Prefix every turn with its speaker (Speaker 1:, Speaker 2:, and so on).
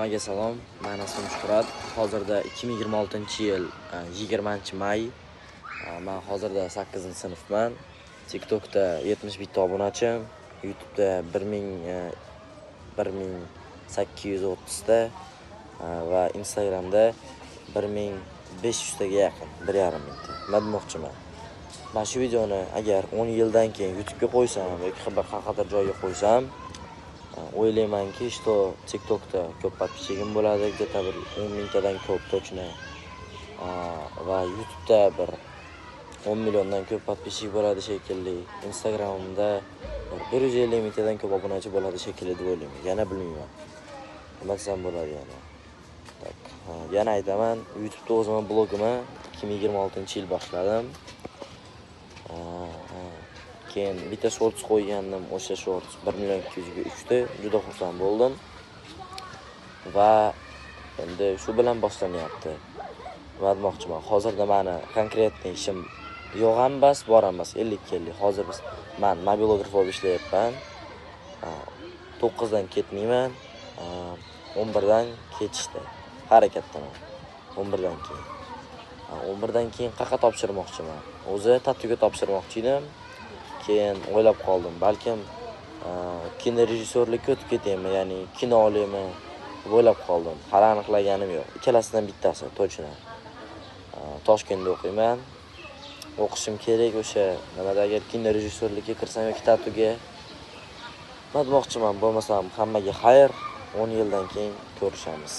Speaker 1: Hammaga salom, mani ismim Shuhrat. Hozirda 2026-yil 20-may. Man hozirda 8-sinfman. TikTokda 71 ta obunachim, YouTube'da 1830 ta va Instagramda 1500 taga yaqin, 1,5 mingta. Nima demoqchiman? Mana shu videoni agar 10 yildan keyin YouTube'ga qo'ysam yoki bir qayerqadir joyga qo'ysam, o'ylaymanki, что TikTokda ko'p подписчигim bo'ladi, где-то bir 10 mingtadan ko'p точно. Va YouTube'da bir 10 milliondan ko'p подписчик bo'ladi shekilli. Instagramimda bir 150 mingtadan ko'p obunachi bo'ladi shekilli deb o'ylayman. Yana bilmayman. Nima desam bo'ladi yana. Так, yana aytaman, YouTube'da o'zimni blogimni 2026-yil boshladim. Keyin bitta shorts qo'ygandim, o'sha shorts 1 million 200 ga uchdi. Juda xursand bo'ldim. Va endi shu bilan boshlanyapti. Nima demoqchiman? Hozirda mani конкретный ishim yo'q ham emas, bor ham emas, 50-50. Hozir man mobilograf bo'lib ishlayapman. 9 dan ketmayman. 11 dan ketishda harakatdaman. 11 dan keyin. 11 dan keyin qayerqa topshirmoqchiman? O'zi tatuga topshirmoqchi edim. Keyin o'ylab qoldim, balkim kino rejissyorlikka o'tib ketaymi, ya'ni kino olaymi deb o'ylab qoldim. Hali aniqlaganim yo'q. Ikkalasidan bittasi точно. Toshkentda o'qiyman. O'qishim kerak o'sha nimada, agar kino rejissyorlikka kirsam yoki tatuga. Nima demoqchiman, bo'lmasam hammaga xayr, 10 yildan keyin ko'rishamiz.